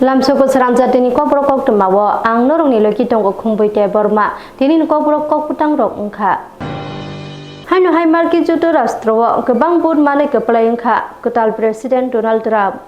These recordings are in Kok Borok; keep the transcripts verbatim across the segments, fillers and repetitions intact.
Lamsoko srangjatini kokborok koktwmao ang norokni logi tongo Khumbuite Borma. Tinini kokborok kokbwtangrok wngkha. Haino hai Markin Juktharashtro-o kwbang vote manwi kwplai wngkha kwtal President Donald Trump.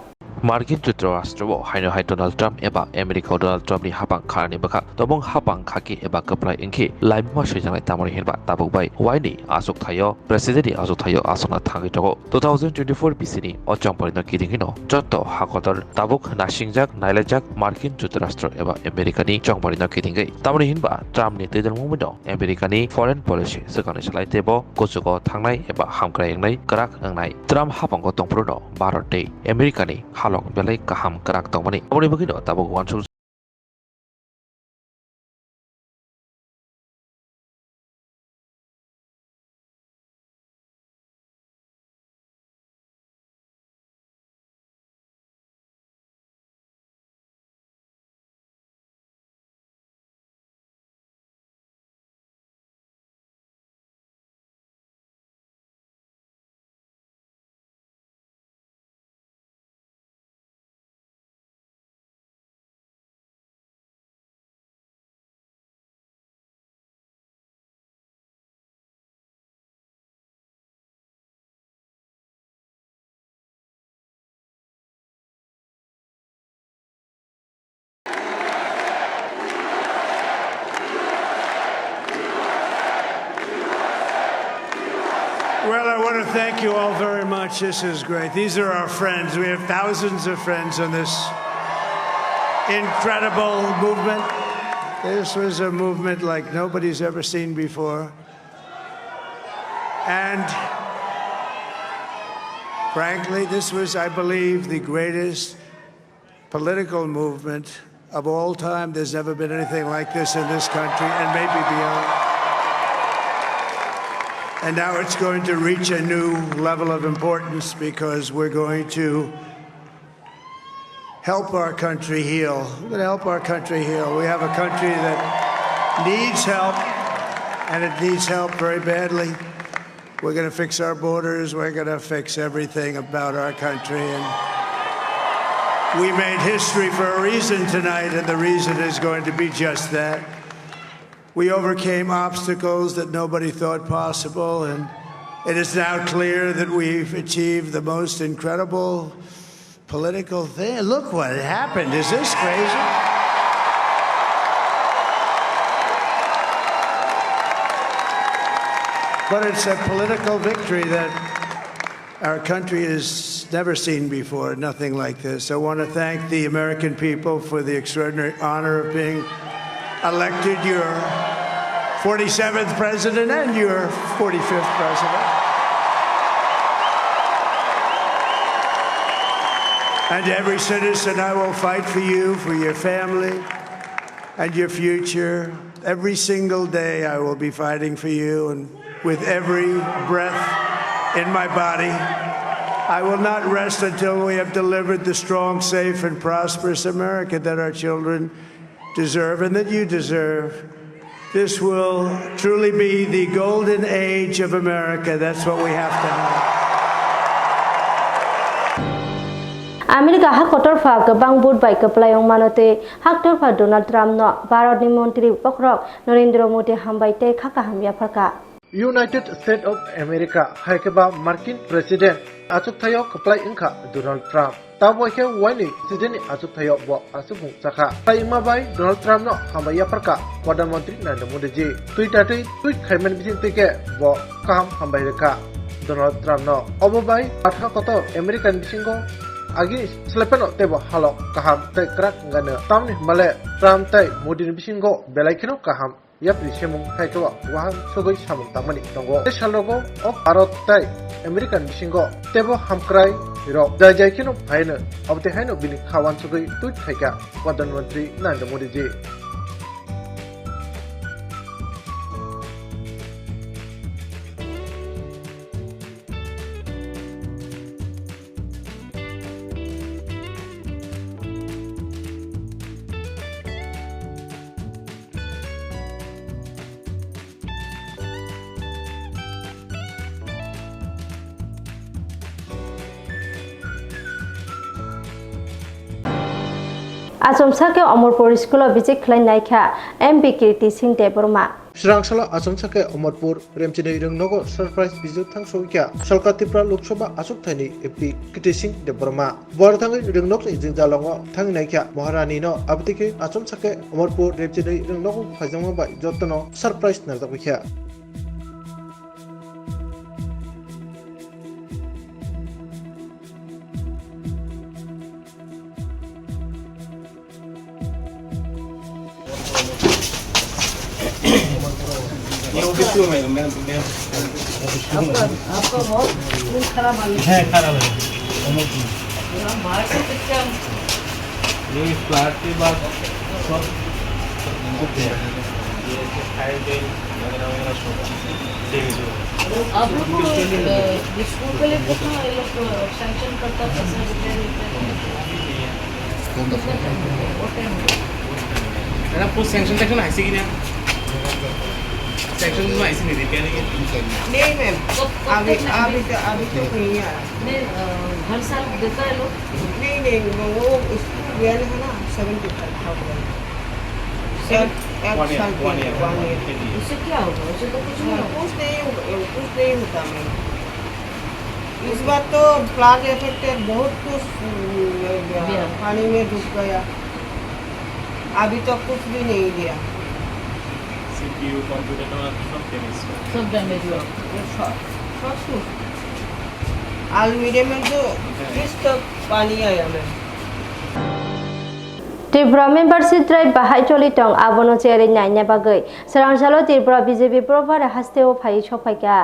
Markin Juktharashtro-o haino hai Donald Trump eba America-o Donald Trump-ni hapang kharni bwkha tobong hapang khaki eba kwplai wngkhe laibuma swijaknai, tamoni hinba tabuk bai waini achuk thaio President-ni achuk thaio achukna thangwi tongo. Two thousand twenty-four bisini o chongbarino kitingino joto hakotor tabuk nasingjak, nailaijak Markin Juktharashtro eba America-ni chongbarino kitingwi. Tamoni hinba Trump-ni twidan mungmino America-ni foreign policy swkangni salai teibo kuchugo thangnai eba hamkrai wngnai, kwrak wngnai. Trump haphango tongphruno Bharat tei America-ni halok belai kaham kwrak tongmani. Aboni bagwino tabuk uansuk Well, I want to thank you all very much. This is great. These are our friends. We have thousands of friends in this incredible movement. This was a movement like nobody's ever seen before. And frankly, this was, I believe, the greatest political movement of all time. There's never been anything like this in this country and maybe beyond. And now it's going to reach a new level of importance because we're going to help our country heal. We're going to help our country heal. We have a country that needs help, and it needs help very badly. We're going to fix our borders. We're going to fix everything about our country. And we made history for a reason tonight, and the reason is going to be just that. We overcame obstacles that nobody thought possible, and it is now clear that we've achieved the most incredible political thing. Look what happened. Is this crazy? But it's a political victory that our country has never seen before, nothing like this. I want to thank the American people for the extraordinary honor of being elected your forty-seventh president and your forty-fifth president. And to every citizen, I will fight for you, for your family, and your future. Every single day, I will be fighting for you, and with every breath in my body, I will not rest until we have delivered the strong, safe, and prosperous America that our children deserve and that you deserve. This will truly be the golden age of America. That's what we have to have. America ha kotorpha kwbang vote bai kwplai wng mano tei ha kotorpha Donald Trump no Bharat ni montri bokhorok Narendra Modi hambai tei kha kaham yapharkha. United States of America hai khe ba Markin President achuk thaio kwplai wngkha Donald Trump. Tamo khe waini President ni achuk thaio bo achukmung chakha. Tai wngma bai Donald Trump no hambai yapharkha Pradhan Mantri Narendra Modi ji. Twi tatwi tweet khaimani bising twi khe bo kaham hambai rwkha Donald Trump no. Obo bai atha kotor America ni bisingo agini slepheno teibo halok kaham tei kwrak wngano. Tamni hwnba le Trump tei Modi ni bisingo belai kheno kaham yapri semung hai khe uansugwi samung tangmani tongo. Tei salrogo o Bharat tei American bisingo teibo hamkrai rok jai jai kheno phaino, abo tei haino bini kha uansugwi tweet khaikha Pradhan Mantri Narendra Modi ji. Achomsa khe Omorpur school o visit khlai naikha M P Kirti Singh Debbarma. Srangsalo achomsa khe Omorpur Remchini Rwngnogo surprise visit thang sogwikha Salka Tripura Lok Sabha achukthani M P Kirti Singh Debbarma. Bor thangwi Rwngnokni jwngjalongo thangwi naikha Maharani no, abotwi khe achomsa khe Omorpur Remchini Rwngnogo phaijakma bai jotono surprise narwkha. ये ऑफिस क्यों है? मैं, मैं आपका, आपका बहुत खून खराब है। है, खराब है। हम बाहर से कितना ये फ्लैट के बाद सब, सब, ये फाइल वगैरह वगैरह सब। आप लोग को, अ, स्कूल के लिए कितना ये लोग, अ, सैंक्शन करता, पैसा रिपेयर होता है? What time? What time? Era po sanction taction aise ki na? Sanction to aise nahi, repair nahi. नहीं मैम, कब, कब अभी, तक अभी तो, अभी तो नहीं आया। नहीं, अ, हर साल देता है लोग? नहीं, नहीं, वो स्कूल गया है ना, सेवेंटी फाइव थाउजेंड। एक, एक साल के लिए, वन ईयर। उससे क्या होगा? उससे तो कुछ नहीं होगा। कुछ नहीं होगा, कुछ नहीं होता मैम। इस बार तो फ्लड इफेक्टेड बहुत कुछ, उम, गया, पानी में डूब गया। अभी तो कुछ भी नहीं दिया। सीपीयू, कंप्यूटर, सब डैमेज हुआ। सब डैमेज हुआ। सब, सब कुछ। अलमीरे में तो किस तक पानी आया ma'am. Tripura membership drive bahai choli tong, abono cherwi naina bagwi Srangsalo Tripura B J P Probhari hasteo phaiwi sokphaikha.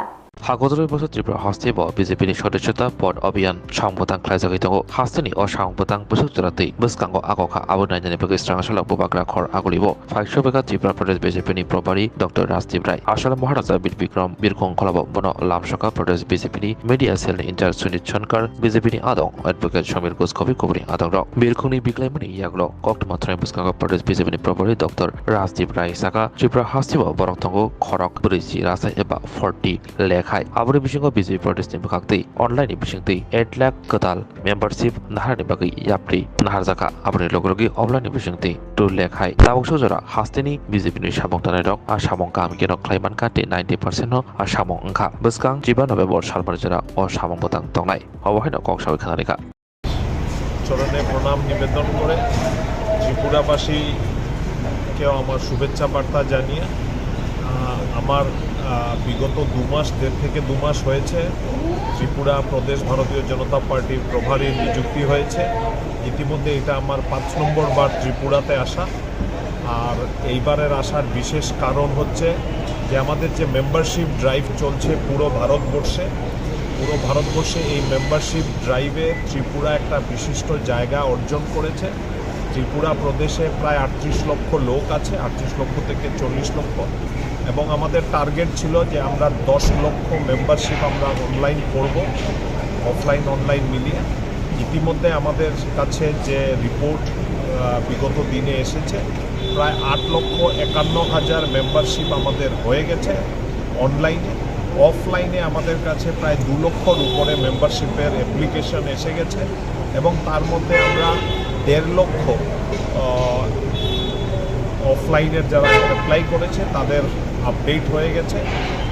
Hakotorwi bwswk Tripura hasteo B J P ni sodosyota pod abhiyan samung bwtang khlaijagwi tongo. Hasteni o samung bwtang bwswk jora twi bwskango akokha, abo nainani bagwi Srangsalo Bubagra khor Agulio phaiksobaikha Tripura Pradesh B J P ni Probhari Doctor Rajdeep Rai. Asalo Maharaja Bir Bikram Birkhung Kholabo bono lamsokha Pradesh B J P ni Media Cell ni in-charge Sunit Shankar, B J P ni adong Advocate Samir Ghosh, kopi kobori adongrok. Birkhungni biklaimani yagulo koktwma thani bwskango Pradesh B J P ni Probhari Doctor Rajdeep Rai saka, Tripura hasteo borok tongo khorok brwichi rasa eba forty lekhai. Aboni bisingo B J P Pradesh ni bwkhaktwi online ni bisingtwi eight lakh kwtal membership naharni bagwi yapri naharjakha. Aboni loge loge offline ni bisingtwi two lekhai. Tabuk sojora hasteni B J P ni samung tanai rok a samung kaham khe no khlai mankha tei ninety percent no a samung wngkha. Bwskang chiba November salmani jora o samung bwtang tongnai. Obo haino kok sawi khna rikha. চরণে প্রণাম নিবেদন করে ত্রিপুরাবাসীকেও আমার শুভেচ্ছা বার্তা জানিয়ে, আহ, আমার, আহ, বিগত দু মাস, দেড় থেকে দু মাস হয়েছে ত্রিপুরা প্রদেশ ভারতীয় জনতা পার্টির প্রভারী নিযুক্তি হয়েছে। ইতিমধ্যে এটা আমার পাঁচ নম্বর বার ত্রিপুরাতে আসা। আর এইবারের আসার বিশেষ কারণ হচ্ছে যে আমাদের যে মেম্বারশিপ ড্রাইভ চলছে পুরো ভারতবর্ষে, পুরো ভারতবর্ষে এই মেম্বারশিপ ড্রাইভে ত্রিপুরা একটা বিশিষ্ট জায়গা অর্জন করেছে। ত্রিপুরা প্রদেশে প্রায় আটত্রিশ লক্ষ লোক আছে, আটত্রিশ লক্ষ থেকে চল্লিশ লক্ষ, এবং আমাদের টার্গেট ছিল যে আমরা দশ লক্ষ মেম্বারশিপ আমরা অনলাইন করব, অফলাইন অনলাইন মিলিয়ে। ইতিমধ্যে আমাদের কাছে যে রিপোর্ট, আহ, বিগত দিনে এসেছে, প্রায় আট লক্ষ একান্ন হাজার মেম্বারশিপ আমাদের হয়ে গেছে অনলাইনে। অফলাইনে আমাদের কাছে প্রায় দু লক্ষর উপরে মেম্বারশিপের অ্যাপ্লিকেশন এসে গেছে এবং তার মধ্যে আমরা দেড় লক্ষ, আহ, অফলাইনের যারা অ্যাপ্লাই করেছে তাদের আপডেট হয়ে গেছে।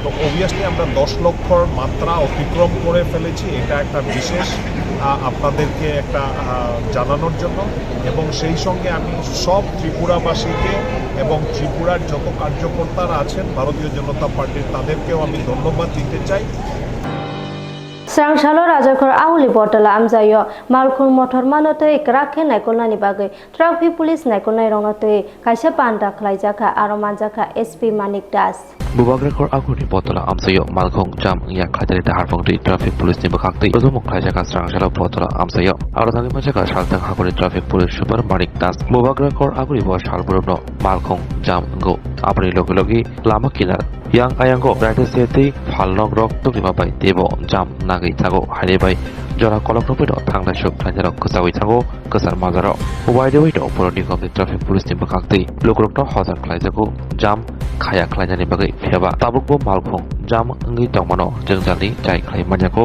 তো অবভিয়াসলি আমরা দশ লক্ষর মাত্রা অতিক্রম করে ফেলেছি, এটা একটা বিশেষ, আহ, আপনাদেরকে একটা, আহ, জানানোর জন্য। এবং সেই সঙ্গে আমি সব ত্রিপুরাবাসীকে এবং ত্রিপুরার যত কার্যকর্তারা আছেন ভারতীয় জনতা পার্টির, তাদেরকেও আমি ধন্যবাদ দিতে চাই। Srangsalo Rajakhor Auli Botala amjaio malkhung mothor mano tei kwrak khe naikolnani bagwi traffic police naikolnairokno twi kaisa panda khlaijakha, aro manjakha S P Manik Das. Bubagra khor Agulini Botala amchaio malkhung jam wngya khlaijak daharphang twi traffic police ni bwkhak twi rwchapmung khlaijakha Srangsalo Botala amchaio. Aro thangwi manjakha Salthang Hagorni traffic police super Manik Das. Bubagra khor Aguli bo salbrumno malkhung jam wngo. Aboni logi logi lama kinar yang ayango raida se twi phalnok rok tuklima bai teibo jam nagwi thago, haini bai jora kolok rwphaino thangnai suk khlainai rok kwchaui thango. Kwchar manjaro. Wide wide o borok ni gomni traffic police ni bwkhak twi lukurokno hojak khlaijago, jam khaya khlainani bagwi phiyaba tabukbo malkhung jam wngwi tongmano jwngjalni chai khlai manjago.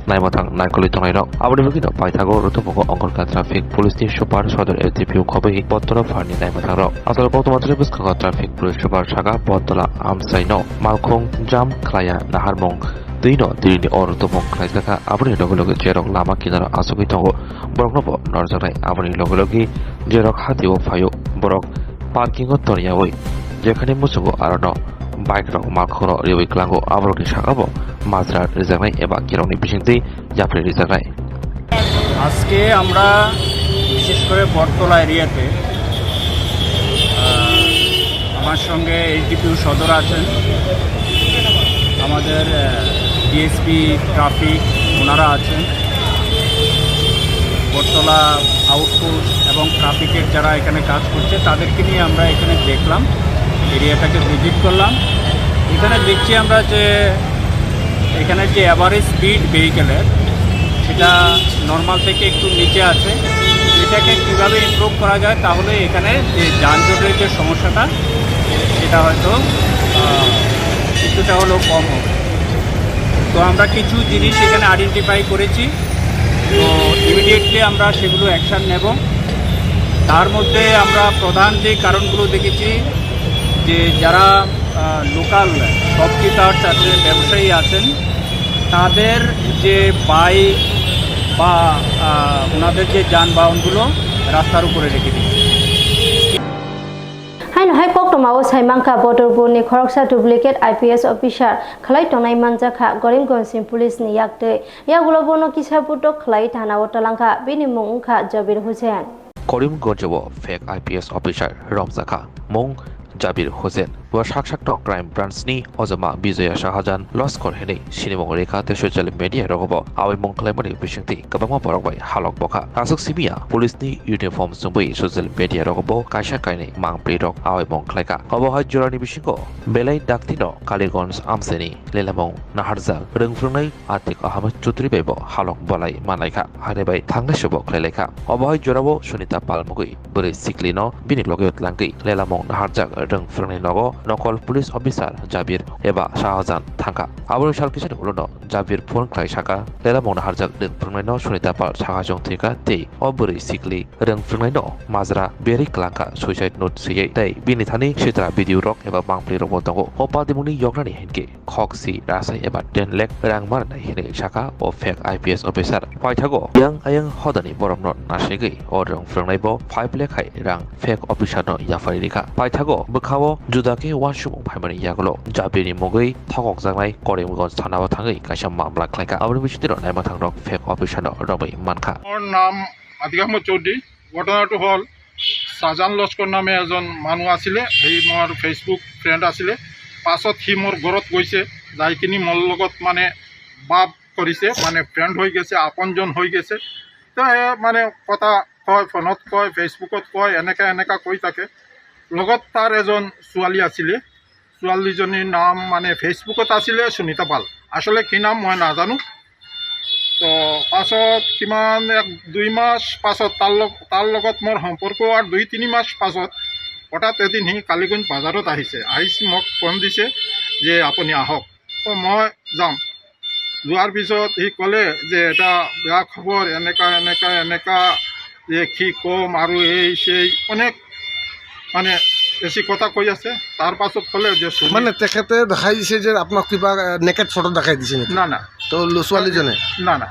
Naima thang naikolwi tongnairok. Aboni bagwino paithago Rutumungo Ongkholka Traffic Police ni Super Sodor S D P O khobwi Bottola pharni naima thangrok. Aswk koktwma thani bwskango Traffic Police Super saka Bottola amchaino malkhung jam khlaiya naharmung twino twini o rutumung khlaijak kha. Aboni loge loge jerok lama kinaro achugwi tongo, borokno bo norjaknai. Aboni loge loge jerok hatio phaio, borok parking o toniyawi jekhani muchungo arono bike rok malkhoro riwi klango, aborokni sakabo majra rijaknai eba kirokni bisingtwi yapri rijaknai. আজকে আমরা বিশেষ করে বটতলা এরিয়াতে, আহ, আমার সঙ্গে এইচডিপিউ সদর আছেন, আমাদের, আহ, ডিএসপি ট্রাফিক ওনারা আছেন, বটতলা আউটপোস্ট এবং ট্রাফিকের যারা এখানে কাজ করছে তাদেরকে নিয়ে আমরা এখানে দেখলাম, এরিয়াটাকে ভিজিট করলাম। এখানে দেখছি আমরা যে এখানে যে অ্যাভারেজ স্পিড ভেহিকেলের সেটা নর্মাল থেকে একটু নিচে আছে, এটাকে কীভাবে ইমপ্রুভ করা যায় তাহলে এখানে যে যানজটের যে সমস্যাটা সেটা হয়তো, আহ, কিছুটা হলেও কম হবে। তো আমরা কিছু জিনিস এখানে আইডেন্টিফাই করেছি, তো ইমিডিয়েটলি আমরা সেগুলো অ্যাকশন নেব। তার মধ্যে আমরা প্রধান যে কারণগুলো দেখেছি যে যারা, আহ, লোকাল শপকিপার্স আছে, ব্যবসায়ী আছেন, তাদের যে বাইক বা, আহ, ওনাদের যে যানবাহনগুলো রাস্তার উপরে রেখে দিচ্ছে। Haino hai koktwma o sai mankha Bodorpurni khoroksa duplicate I P S officer khlai tongnai manjakha Karimganj ni police ni yaktwi. Yagulo bono kisa butok khlai thana o twlangkha, bini mung wngkha Jabir Hussain. Karimganj o fake I P S officer romjakha, mung Jabir Hussain. Bo sak sakno Crime Branch ni ojama Bijoya Shahajan Loskor hinwi sinimung rikha tei social media rogo bo awi mung khlaimani bisingtwi kwbangma borok bai halok bokha. Aswk simiya police ni uniform chumui social media rogo bo kaisa kainwi mangpli rok awi mung khlaikha. Obo hai jorani bisingo belai daktino Kaliganj amchaini lelamung naharjak rwngphrwngnai Atik Ahmed Chudri bai bo halok bolai manlaikha, haire bai thangnai se bo khlailaikha. Obo hai jorao Sunita Pal mugwi bwrwi siklino bini loge twlangwi lelamung naharjak rwngphrwngnai nogo nokol police officer Jabir eba Shahajan thangkha. Aboni sal kisani ulono Jabir phone khlai saka, lelamung naharjak rwngphrwngnaino Sunita Pal sakha chwng thwikha tei o bwrwi sikli rwngphrwngnaino majra berwi kwlangkha suicide note swiwi tei bini thani sitra video rok eba mangpli rokbo tongo. O patimungni yoknani hinkhe khok si rasai eba ten lakh rang manai hinwi saka o fake I P S officer. Paithago yang ayang hodani borokno nasegwi o rwngphrwngnai bo five lakh hai rang fake officer no yapharwi rikha. Paithago bwkhao juda khe uansukmung phaimani yagulo Jabirni mugwi thokokjaknai Karimganj thanao thangwi kaisa mamla khlaikha. Aboni bisingtwi naima thangrok fake officer no romwi mankha. আমার নাম আতিক আহমদ চৌধুরী। ঘটনাটো হ'ল, চাহজাহান লস্কর নামে এজন মানুহ আছিলে, সেই মোৰ ফেচবুক ফ্ৰেণ্ড আছিলে। পাছত সি মোৰ ঘৰত গৈছে, যাই কিনি মোৰ লগত মানে বাপ কৰিছে, মানে ফ্ৰেণ্ড হৈ গৈছে, আপোনজন হৈ গৈছে। তো এ মানে কথা কয়, ফোনত কয়, ফেচবুকত কয়, এনেকা এনেকা কৈ থাকে। লগত তাৰ এজন ছোৱালী আছিলে, ছোৱালীজনীৰ নাম মানে ফেচবুকত আছিলে সুনিতা পাল, আচলতে কি নাম মই নাজানো। তো পাছত কিমান এক দুই মাস পাছত তাৰ লগ-, তাৰ লগত মোৰ সম্পৰ্ক হোৱাৰ দুই তিনি মাস পাছত হঠাৎ এদিন সি কালিগঞ্জ বজাৰত আহিছে, আহিছে মোক ফোন দিছে যে আপুনি আহক। তো মই যাম। যোৱাৰ পিছত সি ক'লে যে এটা বেয়া খবৰ, এনেকা, এনেকা, এনেকা, যে কি ক'ম আৰু এই সেই অনেক মানে বেছি কথা কৈ আছে। তাৰ পাছত ক'লে যে সুনি- মানে তেখেতে দেখাই দিছে যে আপোনাক কিবা, আহ, নেকেড ফটো দেখাই দিছে নেকি? না, না। তো লো-, ছোৱালীজনে? না, না।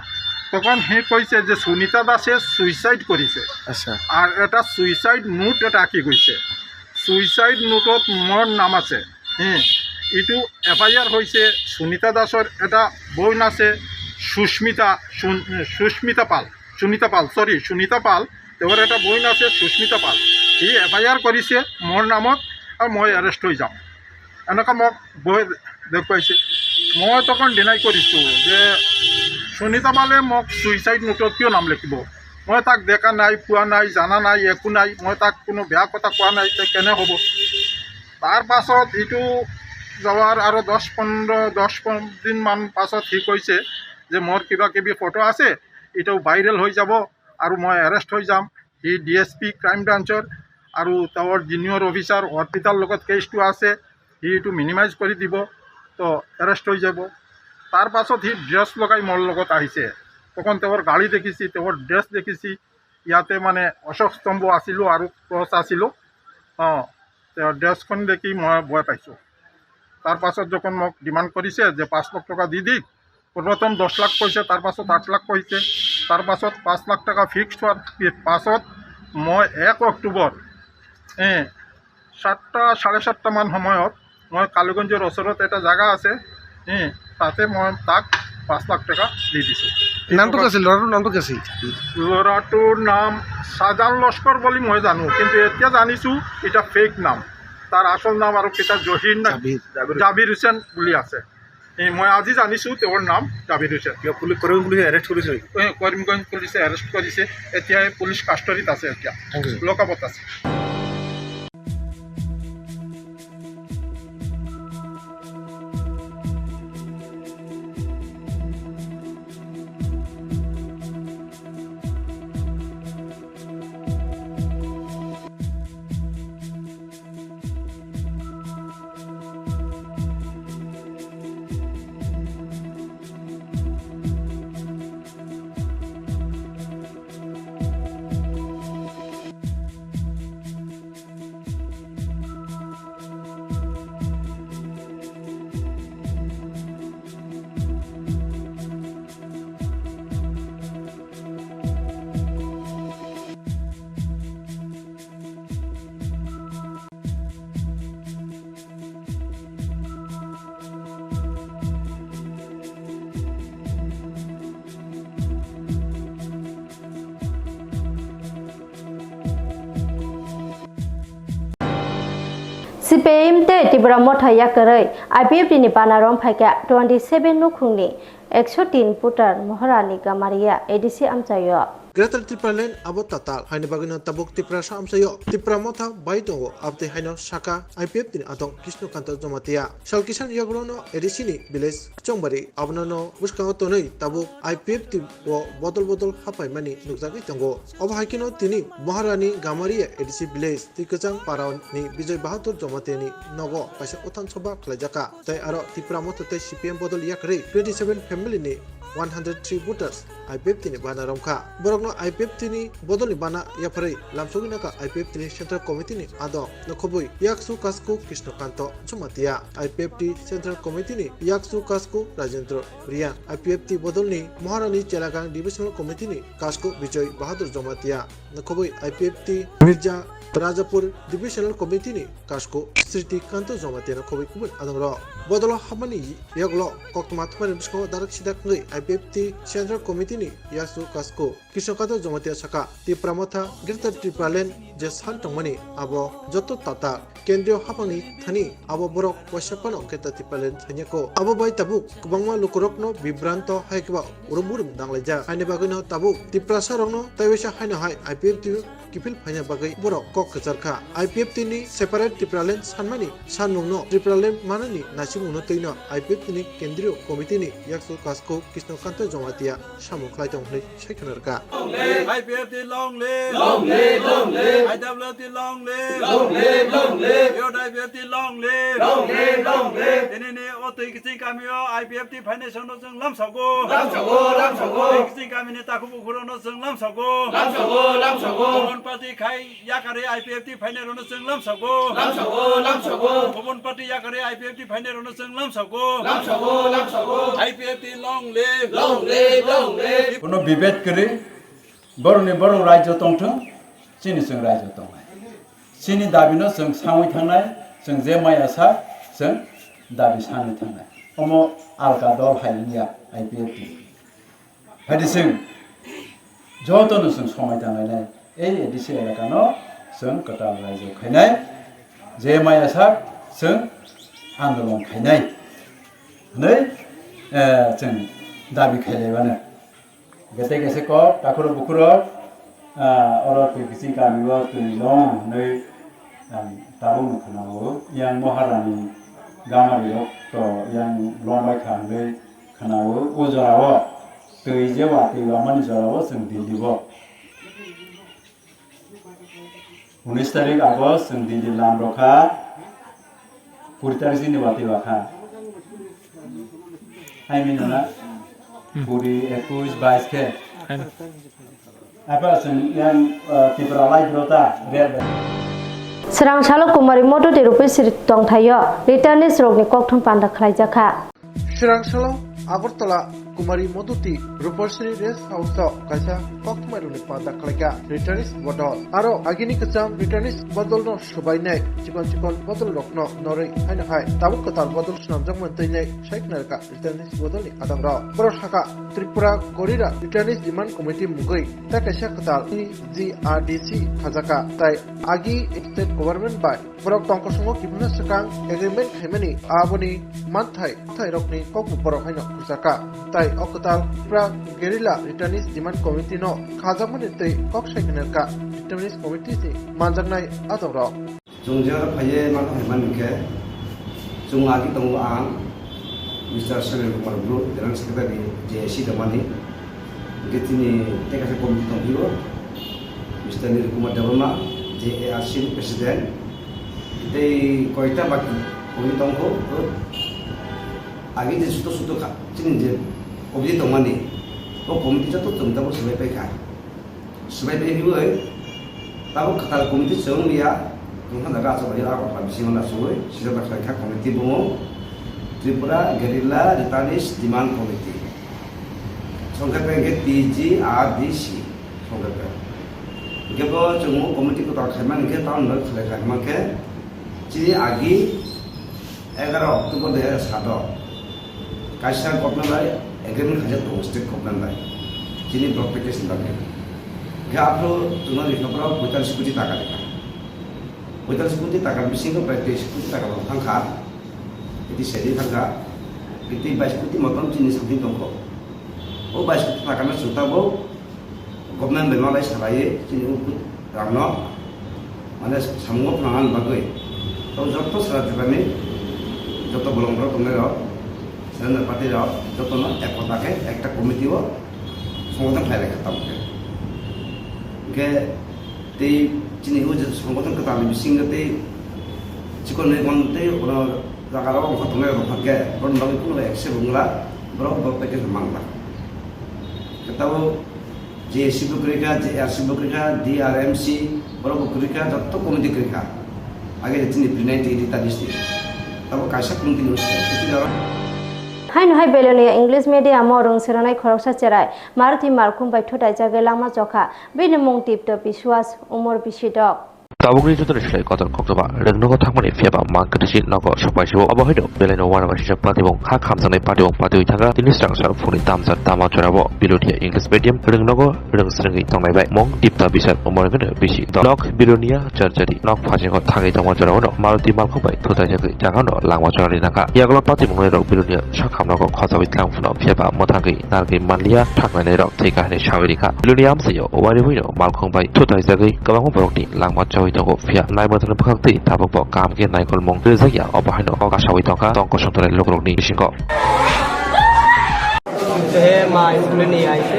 তখন সি কৈছে যে সুনিতা দাসে ছুইচাইড কৰিছে। আচ্ছা। আৰু এটা ছুইচাইড নোট এটা আঁকি গৈছে। ছুইচাইড নোটত মোৰ নাম আছে। হুম, এইটো এফ আই আৰ হৈছে। সুনিতা দাসৰ এটা বইন আছে, সুস্মিতা, সুন-, সুস্মিতা পাল, সুনিতা পাল, চৰি, সুনিতা পাল, তেওঁৰ এটা বইন আছে সুস্মিতা পাল। সি এফ আই আৰ কৰিছে মোৰ নামত আৰু মই এৰেষ্ট হৈ যাম, এনেকুৱা মোক বই দেখুৱাইছে। মই তখন ডিনাই কৰিছোঁ যে সুনিতা পালে মোক ছুইচাইড নোটত কিয় নাম লিখিব? মই তাক দেখা নাই, পোৱা নাই, জানা নাই, একো নাই। মই তাক কোনো বেয়া কথা কোৱা নাই, তে কেনে হ'ব? তাৰ পাছত এইটো যোৱাৰ আৰু দহ পোন্ধৰ, দহ পোন্ধৰ দিনমান পাছত সি কৈছে যে মোৰ কিবা কিবি ফটো আছে, এইটো ভাইৰেল হৈ যাব আৰু মই এৰেষ্ট হৈ যাম। C D S P crime ব্ৰাঞ্চৰ আৰু তেওঁৰ জুনিয়ৰ অফিচাৰ অৰ্পিতাৰ লগত কেছটো আছে, সি এইটো মিনিমাইজ কৰি দিব, তো এৰেষ্ট হৈ যাব। তাৰ পাছত সি ড্ৰেছ লগাই মোৰ লগত আহিছে। তখন তেওঁৰ গাড়ী দেখিছি, তেওঁৰ ড্ৰেছ দেখিছি, ইয়াতে মানে অশোক স্তম্ভ আছিল আৰু ক্ৰছ আছিল। অ, তেওঁৰ ড্ৰেছখন দেখি মই ভয় পাইছোঁ। তাৰ পাছত যখন মোক ডিমাণ্ড কৰিছে যে পাঁচ লাখ টকা দি দিক, প্ৰথম দহ লাখ কৈছে, তাৰ পাছত আঠ লাখ কৈছে, তাৰ পাছত পাঁচ লাখ টকা ফিক্সড হোৱাৰ পি-, পাছত মই এক অক্টোবৰ, এ, সাতটা, চাৰে সাতটামান সময়ত মই কালীগঞ্জৰ ওচৰত এটা জাগা আছে, এ, তাতে মই তাক পাঁচ লাখ টকা দি দিছোঁ। নামটো কি আছিল? ল'ৰাটোৰ নামটো কি আছিল? ল'ৰাটোৰ নাম শাহজাহান লস্কৰ বুলি মই জানো, কিন্তু এতিয়া জানিছোঁ এটা ফেক নাম। তাৰ আচল নাম আৰু কিতা জহিৰ না জাবিৰ। জাবিৰ হুছেইন বুলি আছে। এই মই আজি জানিছোঁ তেওঁৰ নাম জাবিৰ হুছেইন। কিয় পুলি-, কৰিমগঞ্জ পুলিচে এৰেষ্ট কৰিছে নেকি? এই কৰিমগঞ্জ পুলিচে এৰেষ্ট কৰিছে। এতিয়া এই পুলিচ কাষ্টডিত আছে, এতিয়া থেংক ইউ। লকআপত আছে। C P I M tei Tipra Motha yakarwi I P F T ni bana romphai kha twenty seven nukhungni ekso tin voter Maharani Gamaria A D C amchaio. Greater Tipraland abo tatal, haini bagwino tabuk Tiprasa amchaio Tipra Motha bai tongo, abtwi haino sakha I P F T ni adong Krishnakanta Jamatia. Sal kisan yagulono A D C ni village Chongbari, abono bwskango tonwi tabuk I P F T o bodol bodol hapaimani nukjagwi tongo. Obo hai kheno tini Maharani Gamaria A D C village twi kwchang para ni Bijoy Bahadur Jamatia ni nogo kaisa uthan sabha khlaijakha. Tei aro Tipra Motha tei C P M bodol yakarwi twenty seven family ni one hundred three voters I P F T ni bana romkha. Borokno I P F T ni bodolni bana yapharwi lamsogwi nokha I P F T ni Central Committee ni adong nokhobwi Yaksu Kasku Krishnakanta Jamatia, I P F T Central Committee ni Yaksu Kasku Rajendra Riya, I P F T bodolni Maharani Chelagang Divisional Committee ni Kasku Bijoy Bahadur Jamatia, nokhobwi I P F T Mirza Rajapur Divisional Committee ni Kasku Sriti Kanta Jamatia nokhobwi kubun adongrok. Bodolo hapmani yagulo koktwma thumani bwskango darak sidak wngwi I P F T Central Committee ni Yaksu Kasku Krishnakanta Jamatia sakha, Tipra Motha Greater Tipraland je san tongmani abo joto tatal kendriyo haphangni thani abo borok waisa phano Greater Tipraland sainyako. Abo bai tabuk kwbangma lukurokno bibranto hai kwba urum burum danglaijak. Haini bagwino tabuk Tiprasarokno tei waisa haino hai I P F T kiphil phaina bagwi borok kok kwchar kha. I P F T ni separate Tipraland sanmani sanmungno Tipraland manani naisikmungno twino I P F T ni Kendriyo Committee ni Yaksu Kasku Krishnakanta Jamatia samung khlai tong hwnwi sai khna rwkha. I P F T long live! Long live, long live! I W T long live! Long live, long live! Yo I P F T long live! Long live, long live! Tini ni o twi kiching kamio I P F T phainai songno chwng lamsago. Lamsago, lamsago. Twi kiching kamini takhuk bukhurokno chwng lamsago. Lamsago, lamsago. Bubun party khai yakarwi I P F T phainai rokno chwng lamsago. Lamsago, lamsago. Bubun party yakarwi I P F T phainai rokno chwng lamsago. Lamsago, lamsago. I P F T long live. Long live, long live. Kono bibed kwrwi, borokni borok rajyo tongthwng, chini chwng rajyo tongnai. Chini dabino chwng sangwi thangnai, chwng je maya sak, chwng dabi sangwi thangnai. Omo alka dol hai wngya I P F T. Phaidi chwng jotono chwng somai tanglainai, ei A D C elakano chwng kwtal raijak khainai, je maya sak chwng andolon khainai hwnwi, eh, chwng dabi khailaimano. Gete gese kok, takhurok bukhurok, ah, oro twi kiching kamio twi long hwnwi ang tabukno khwnao. Yang Maharani Gamarirok to yang long bai kha hwnwi khwnao. O jorao twi je watwi wamani jorao chwng Delhi-o. Unis tarik August chwng Delhi lam rokha, kuri tarik chini watwi wakha. Hai mino na? Kuri, ekush, bais khe. Apa chwng yang, eh, Tripura Live rota, red. Swrang salo Kumari Moduti Rupeshri tongthaio returnees rokni kokthum panda khlaijak kha. Swrang salo Agartala Kumari Moduti Rupeshri Rest House o kaisa kokthumai rokni panda khlaikha returnees bodol. Aro agini kwcham returnees bodol no subainai chikon chikon bodol rokno norwi haino hai tabuk kwtal bodol swnamjakmani twinai sai khna rwkha returnees bodolni adongrok. Borok sakha Tripura Gorilla Returnees Demand Committee mungwi tei kaisa kwtal T G R D C khajakha tei agi state government bai borok tongkosungo kiphilna swkang agreement khaimani aboni manthai thairokni kokbo borok haino khurjakha. Tei o kwtal Tripura Guerrilla Returnees Demand Committee no khajakmani tei kok sai khna rwkha Returnees Committee ni manjaknai adongrok. Chwng jera phaiye ma khaimani khe, chwng agi tongo ang Mister Sunil Kumar Bru, General Secretary, J A C Damani. Hingke chini tei kaisa committee tongphio, Mister Nil Kumar Debbarma, J A R C ni President. Tei koita baki committee tongkho, agi je suto suto kha, chini je committee tongmani, o committee joto chwng tabuk swlai paikha. Swbai tei hiwi, tabuk kwtal committee chwng liya, tongthang jaga achuk bai aro bisingo na chwngwi sijak khlaikha committee bumo Tripura Guerrilla Returnees Demand Committee. Songkhe hwnkhe T G R D C songkhe. Hwnkhe bo chwngno committee kwtal khaimani khe tamoni bagwi khlai khaimani khe chini agi egaroh October dui hajar sato kaisa government bai agreement khaijak tongo state government bai chini block package ni bagwi. Hingke aphuru chwngno rikha borok poitallis koti taka rikha. Poitallis koti taka bisingo prai teis koti taka rok thangkha. Iti sedi thangkha. Iti bais koti motom chini something tongkho. O bais koti takano chwng tabuk government bai malai salaiwi chini o rangno mane samungo phnangna bagwi tei joto sara Tripurani joto bolong borok tongnairok, surrender party rok jotono ekota khe ekta committee o songwthang khlai lai kha tabuk khe. Hingke tei chini o je songwthang kwtalni bisingo tei chikon nai mon tei ono jaga rok wngkha tongnai rok hwnkhe borokni bagwi kunu action wngla borok bo package mangla. Tabuk J A C bo kwrwi kha, J R C bo kwrwi kha, D R M C borok bo kwrwi kha, joto committee kwrwi kha. Age chini Brinai tei Rita district. Abo kaisa committee ni bwskango. Haino hai Belonia English medium o rwng swrwngnai khoroksa cherai Maruti malkhung bai thutaijagwi langma chokha. Bini mung Tipto Biswas, umor bisi dok. Tabukni jotoni slai kotor koktwma rwngnogo thangmani phiyaba mang kwrwisi nogo sokpaisibo. Obo haino belaino uanama sijak patibung ha khamjaknai patibung patiwi thangkha tini srang srang phungni tamsa tama jorao Bilonia English medium rwngnogo rwng swrwngwi tongnai bai mung Dipta Biswas umor hwnkhe bisi dok. Nok Bilonia Charchari nok phasingo thangwi tongma jorao no Maruti malkhung bai thutaijagwi jagano langma chorani nangkha. Yagulo patibung nai rok Bilonia sakhamnogo khochawi tlang phano phiyaba mwthangwi narwgwi manliya thangnainai rok thwi kahini sawi rikha. Bilonia amchaio uariwi no malkhung bai thutaijagwi kwbangma borokni langma chawi tongo, phiya naimwthangni bwkhak twi tabukbo kaham khe naikolmung rwjakya, obo haino kok asawi tongkha tong kosong tongnai lukurokni bisingo. He ma school-এ নিয়ে আইছে,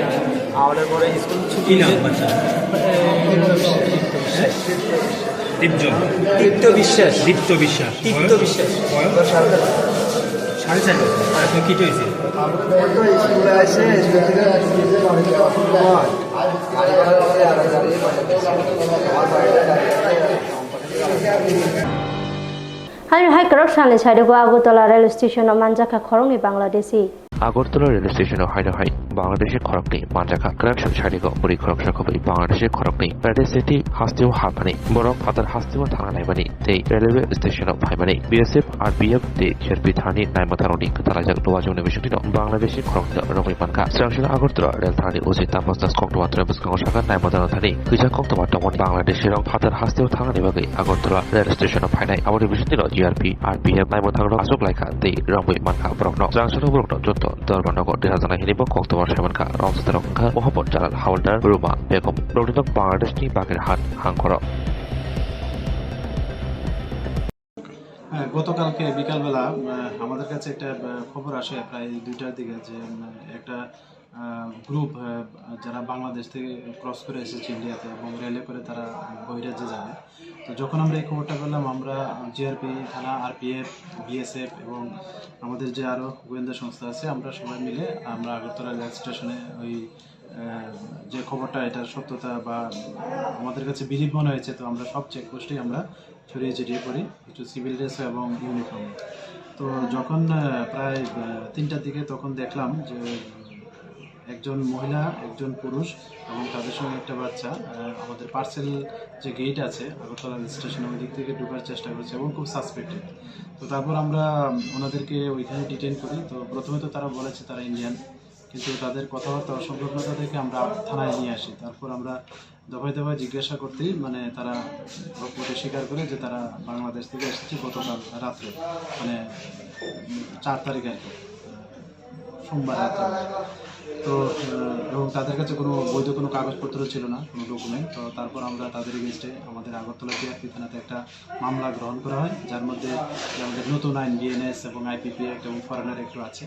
আওয়ার পরে স্কুল ছুটি হয়েছে। দীপ্ত। দীপ্ত বিশ্বাস। দীপ্ত বিশ্বাস। দীপ্ত বিশ্বাস। বয়স? সাড়ে চার বছর। সাড়ে চার বছর। আর এখন কি হয়েছে? স্কুলে আসে, স্কুল থেকে Haino hai kwrwk salni saidugo Agartala rail station-o manjakha khoroknwi Bangladeshi. Agartala rail station-o haino hai Bangladeshi khoroknwi manjakha. Kwrwk salni saidugo bwrwi khoroksa khobwi Bangladeshi khoroknwi Private City hasteo hapmani. Borok phatar hasteo thangna naimani tei railway station-o phaimani. B S F, R P F tei C R P thanani naimwthangrokni kwthalaijak luajwngni bisingtwino Bangladeshi khoroknwino romwi mankha. Swrangchino Agartala rail thanani usi tampastas koktwma twnwi bwskango sakha naimwthangno thani kisa koktwma tongmani Bangladeshirok phatar hasteo thangnani bagwi Agartala rail station-o phainai. Aboni bisingtwino G R P, R P F naimwthangrok achuk laikha tei romwi mankha borokno. Swrangchino borokno joto dorbar nogo tisajaknai hinwi bo koktwma saimankha. Rok jotorok wngkha Mohammad Jalal Hawaldar, Ruma Begum. Rokni nok Bangladeshni Bagirhat hangkhoro. হ্যাঁ, গতকালকে বিকালবেলা, আহ, আমাদের কাছে একটা, আহ, খবর আসে প্রায় দুইটার দিকে যে, উম, একটা আহ, গ্রুপ, আহ, যারা বাংলাদেশ থেকে ক্রস করে এসেছে ইন্ডিয়াতে এবং রেলে করে তারা বহিরাজ্যে যাবে। তো যখন আমরা এই খবরটা পেলাম, আমরা জিআরপি থানা, আরপিএফ, বিএসএফ এবং আমাদের যে আরও গোয়েন্দা সংস্থা আছে, আমরা সবাই মিলে আমরা আগরতলা রেল স্টেশনে ওই, আহ, যে খবরটা, এটার সত্যতা বা আমাদের কাছে বিলিভ মনে হয়েছে, তো আমরা সব চেকপোস্টেই আমরা ছড়িয়ে ছিটিয়ে পড়ি, কিছু সিভিল ড্রেস এবং ইউনিফর্ম। তো যখন, আহ, প্রায়, আহ, তিনটার দিকে, তখন দেখলাম যে একজন মহিলা, একজন পুরুষ এবং তাদের সঙ্গে একটা বাচ্চা, আহ, আমাদের পার্সেল যে গেট আছে আগরতলা রেল স্টেশনের, ওই দিক থেকে ঢোকার চেষ্টা করেছে এবং খুব সাসপেক্টেড। তো তারপর আমরা ওনাদেরকে ওইখানে ডিটেইন করি। তো প্রথমে তো তারা বলেছে তারা ইন্ডিয়ান, কিন্তু তাদের কথাবার্তা অসংলগ্নতা দেখে আমরা থানায় নিয়ে আসি। তারপর আমরা দফায় দফায় জিজ্ঞাসা করতেই, মানে, তারা ওকে স্বীকার করে যে তারা বাংলাদেশ থেকে এসেছে গতকাল রাত্রে, মানে, চার তারিখ আর কি, সোমবার রাত্রে। তো, আহ, এবং তাদের কাছে কোনো বৈধ কোনো কাগজপত্র ছিল না, কোনো ডকুমেন্ট। তো তারপর আমরা তাদের এগেইনস্টে আমাদের আগরতলা জিআরপি থানাতে একটা মামলা গ্রহণ করা হয়, যার মধ্যে যে আমাদের নতুন আইন, বিএনএস এবং আইপিপি অ্যাক্ট এবং ফরেনার অ্যাক্টও আছে।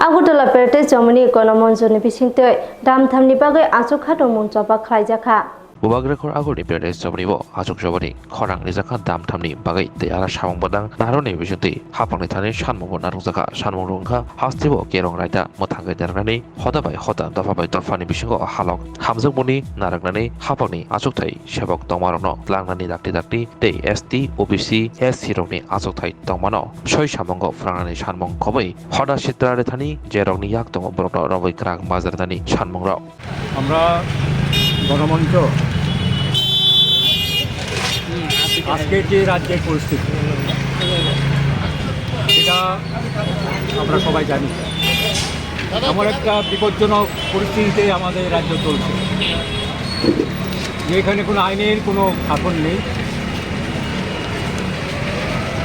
Agartala Paradise Chowmani Gonomonchoni bisingtwi damthamni bagwi achuk kha tongmung choba khlaijakha. Bubagra khor agurni Paradise Chowmani bo achuk chobani khorang rijakha damthamni bagwi tei ara samung bodang naroni bisingtwi hapangni thani sanmungbo narwkjakha. Sanmung rwngkha hasteo kerong raida mwthangwi narwknani, hoda bai hoda, dopha bai dophani bisingo halok hamjakmungni narwknani, hapangni achukthai sebok tongmarokno tlangnani dakti dakti tei S T, O B C, S C rokni achukthai tongmano soi samungo phwrangnani sanmung khobwi hoda sitra rethani, jerokni yak tongo borokno romwi kwrak majra rwnani sanmungrok. আমরা গণমঞ্চ আজকের যে রাজ্যের পরিস্থিতি, সেটা আমরা সবাই জানি। এমন একটা বিপজ্জনক পরিস্থিতিতে আমাদের রাজ্য চলছে, যেখানে কোনো আইনের কোনো শাসন নেই।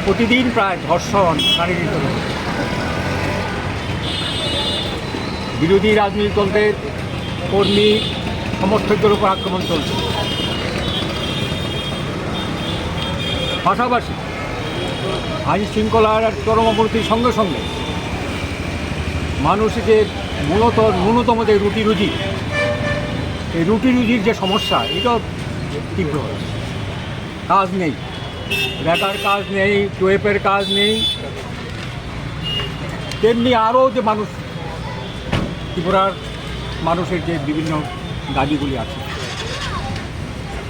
প্রতিদিন প্রায় ধর্ষণ, শারীরিক নির্যাতন। বিরোধী রাজনৈতিক দলদের কর্মী, সমর্থকদের উপর আক্রমণ চলছে। পাশাপাশি আইন শৃঙ্খলার চরম অবনতির সঙ্গে সঙ্গে মানুষ যে মূলত ন্যূনতম যে রুটি রুজি, এই রুটি রুজির যে সমস্যা, এটাও তীব্র হচ্ছে। কাজ নেই, বেকার কাজ নেই, টুয়েপের কাজ নেই, তেমনি আরও যে মানুষ, ত্রিপুরার মানুষের যে বিভিন্ন দাবিগুলি আছে,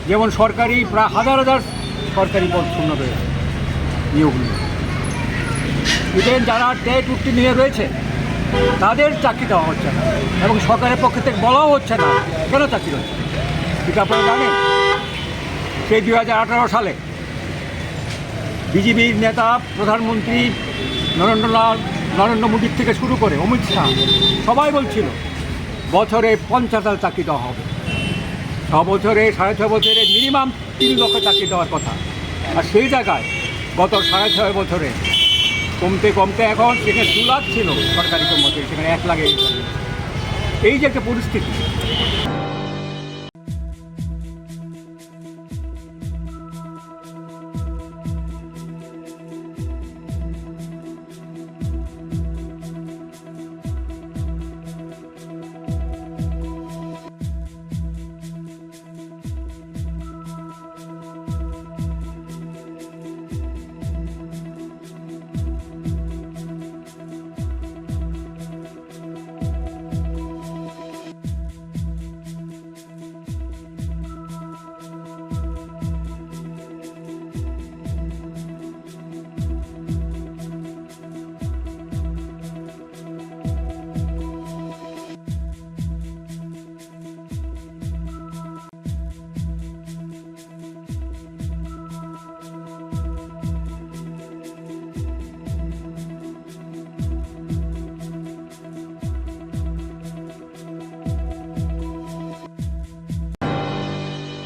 যেমন সরকারি প্রায় হাজার হাজার সরকারি পদ শূন্য রয়েছে, নিয়োগ নেই। ইভেন যারা টেট উত্তীর্ণ হয়ে রয়েছে, তাদের চাকরি দেওয়া হচ্ছে না এবং সরকারের পক্ষ থেকে বলাও হচ্ছে না কেন চাকরি হচ্ছে। এটা আপনারা জানেন, সেই দুই হাজার আঠারো সালে বিজেপির নেতা প্রধানমন্ত্রী নরেন্দ্রনাথ, নরেন্দ্র মোদীর থেকে শুরু করে অমিত শাহ, সবাই বলছিল বছরে পঞ্চাশ হাজার চাকরি দেওয়া হবে, ছ বছরে, সাড়ে ছয় বছরে মিনিমাম তিন লক্ষ চাকরি দেওয়ার কথা। আর সেই জায়গায় গত সাড়ে ছয় বছরে কমতে কমতে এখন সেখানে দু লাখ ছিল সরকারি কর্মচারী, সেখানে এক লাখ এই, এই যে একটা পরিস্থিতি।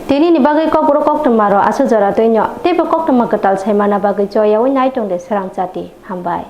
Tini ni bagwi kokborok koktwma rok aswk jora twino teibo koktwma kwtal sai mana bagwi choyaui nai tong de srang chati. Hambai.